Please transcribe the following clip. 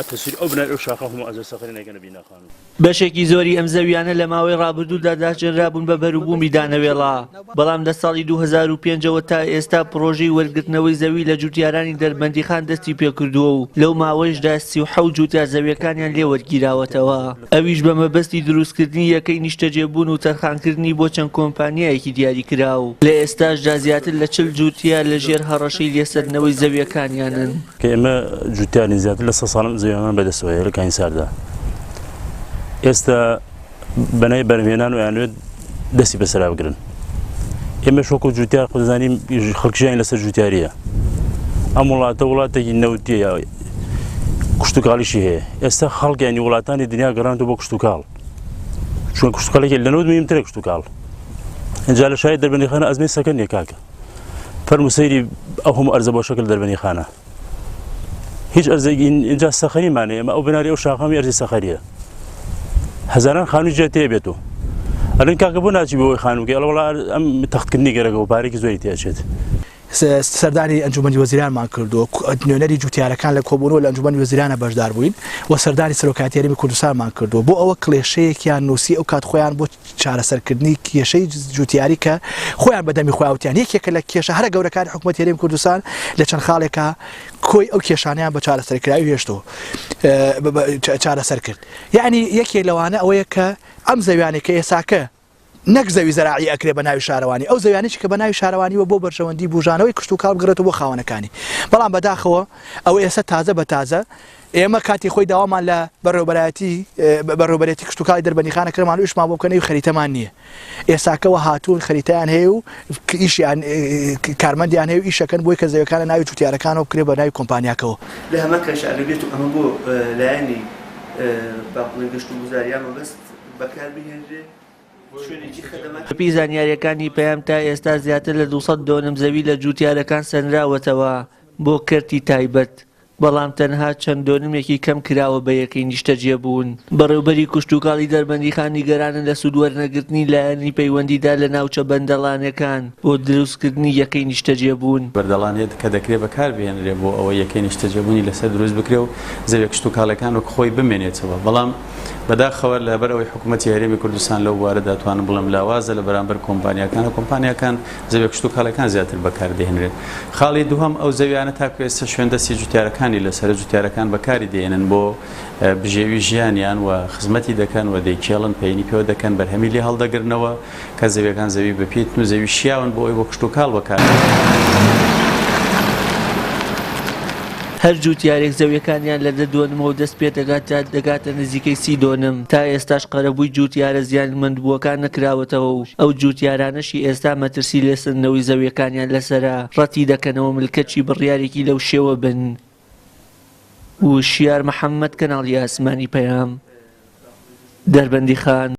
تەسویر ئەو بناری ئەو شاخە هەموو ئەرزە سەخەری نەکەنە بینا خانوو. بەشێکی زۆری ئەم زەویانە لە ماوەی ڕابردوودا داچێنرابوون بە بەروبوومی دانەوێڵە، بەڵام لە ساڵی 2005 ەوە تا ئێستا پڕۆژەی وەرگرتنەوەی زەوی لە جوتیارانی دەربەندیخان دەستی پێکردووە و لەو ماوەیشدا 37 جوتیار زەویەکانیان لێ وەرگیراوەتەوە، ئەویش بە مەبەستی دروستکردنی یەکەی نیشتەجێبوون و تەرخانکردنی بۆ چەند کۆمپانیایەکی دیاریکراو. لە ئێستاشدا زیاتر لە 40 جوتیار لە ژێر هەڕەشەی لێسەندنەوەی زەویەکانیانن. کە ئێمە جوتیارین زیاتر لە 100 ساڵم زەویمان بەدەستەوە هەیە لە کانیساردا ئێستا بەنای بەرهێنان و ئەیانوێت دەستی بەسەرا بگرن ئێمەش وەکو جوتیار خۆ دەزانین خەڵک ژیانی لەسەر جوتیاریە ئەم وڵاتە وڵاتێکی نەوتیە کشتتوکاڵیشی هەیە ئێستا خەڵکیانی وڵاتانی دنیا گەڕاندو بۆ کشتتوکاڵ چون کشتتوکاڵێکی لە نەوت مهمترە کشتتوکاڵ اینجا لە شای دەربەندیخانە ئەزمەی سەکەن نییە کاکە فەرموو سەیری ئەو هەموو ئەرزە بۆ شەکل دەربەندیخانە هیچ ئەرزێک اینجا سەخەریمان هەیە ئێمە ئەو بناری ئەو شاخەمی ئەرزی سەخەریە هەزاران خانوو جێ تێ بێت و ئەلێن کاکە بۆ ناچی بۆی خانووکەی ئەڵێ وەڵا ئەم تەختکردنی گەرەکە و پارێکی زۆری تێ ئەچێت. سەردانی ئەنجومەنی وەزیرانمان کردووە، نوێنەری جوتیارەکان لە کۆبوونەوە لە ئەنجومەنی وەزیرانە بەشدار بووین و سەردانی سەرۆکایەتی هەرێمی کوردستانمان کردووە بۆ ئەوە کڵێشەیەکیان نووسی ئەو کات خۆیان بۆ چارەسەرکردنی کێشەی جوتیاری کە خۆیان بە دەمی خۆیان وتیان یەکێکە لە کێشە هەرە گەورەکانی حکومەتی هەرێمی کوردستان لە چەند خاڵێکا کۆی ئەو کێشانەیان بە چارەسەرکراوی هێشتەوە چارەسەر کرد یعنی یەکێک لەوانە ئەوەیە کە ئەم زەویانەی کە ئێساکە نەک زەوی زەراعی ئەکرێ بە ناوی شارەوانی ئەو زەویانەی کە بە ناوی شارەوانیوە بۆ بەرژەوەندی بوژانەوەی کشتوکاڵ بگرێتەوە بۆ خاوەنەکانی بەڵام بەداخەوە ئەوە ئێستا تازە بە تازە ئێمە کاتی خۆی داوامان لە بەڕێوەبەرایەتی بەڕێوەبەرێتی کشتوکاڵی دەربەندیخانە کردمان و ئیشمان بۆ بکەن ئەوی خەریتەمان نییە ئێساکەوە هاتوون خەریتەیان هەیە و ئیشیان کارمەندیان هەیە و ئیشەکەن بۆی کە زەویەکان لە ناوی جوتیارەکانەوە بکرێ بە ناوی کۆمپانیاکەوە. لە هەمان کاتیشدا ئەگەر بێت و ئەمە بۆ لایەنی با بڵێین گەشتوگوزار یا مەبەست بەکار بهێنرێ شوێنێکی خەدەماتی. بەپێی زانیارییەکانی پەیام تا ئێستا زیاتر لە 200 دۆنم زەوی لە جووتیارەکان سەنراوەتەوە بۆ کەرتی تایبەت، بەڵام تەنها چەند دۆنمێکی کەم کراوە بە یەکەی نیشتەجێبوون. بەڕێوبەری کشتوکاڵی دەربەندیخان نیگەرانن لە سوودوەرنەگرتنی لایەنی پەیوەندیدار لە ناوچە بەندەڵانەکان بۆ دروستکردنی یەکەی نیشتەجێبوون. بەردەڵانێ کە دەکرێ بەکاربهێنرێ بۆ ئەوەی یەکەی نیشتەجێبوونی لەسەر دروست بکرێ و زەویە کشتوکاڵیەکان وەک خۆی بمێنێتەوە، بەڵام بەداخەوە لەبەر ئەوەی حکوومەتی هەرێمی کوردستان لەو بوارەدا توانم بڵێم لاوازە لە بەرامبەر کۆمپانیاکان و کۆمپانیاکان زەویە کشتوکاڵیەکان زیاتر بەکاردەهێنرێت. خاڵی دووهەم ئەو زەویانە تاکو ئێستا شوێن دەستی جوتیارەکانی لەسەرە جوتیارەکان بەکاری دێنن بۆ بژێوی ژیانیان و خزمەتی دەکەن و دەیکێڵن پەینی پێوە دەکەن بەرهەمی لێ هەڵدەگرنەوە کە زەویەکان زەوی بەپیتن و زەوی شیاون بۆ ئەوەی بۆ کشتوکاڵ بەکار هەر جووتیارێک زەویەکانیان لە دە دۆنمەوە دەست پێدەگات تا دەگاتە نزیکەی 30 دۆنم، تا ئێستاش قەرەبووی جووتیارە زیانمەندبووەکان نەکراوەتەوە و ئەو جووتیارانەشی ئێستا مەترسی لێسەندنەوەی زەویەکانیان لەسەرە ڕەتی دەکەنەوە ملکەچی بڕیارێکی لەو شێوە بن. وشیار محەمەد، کەناڵی ئاسمانی پەیام، دەربەندیخان.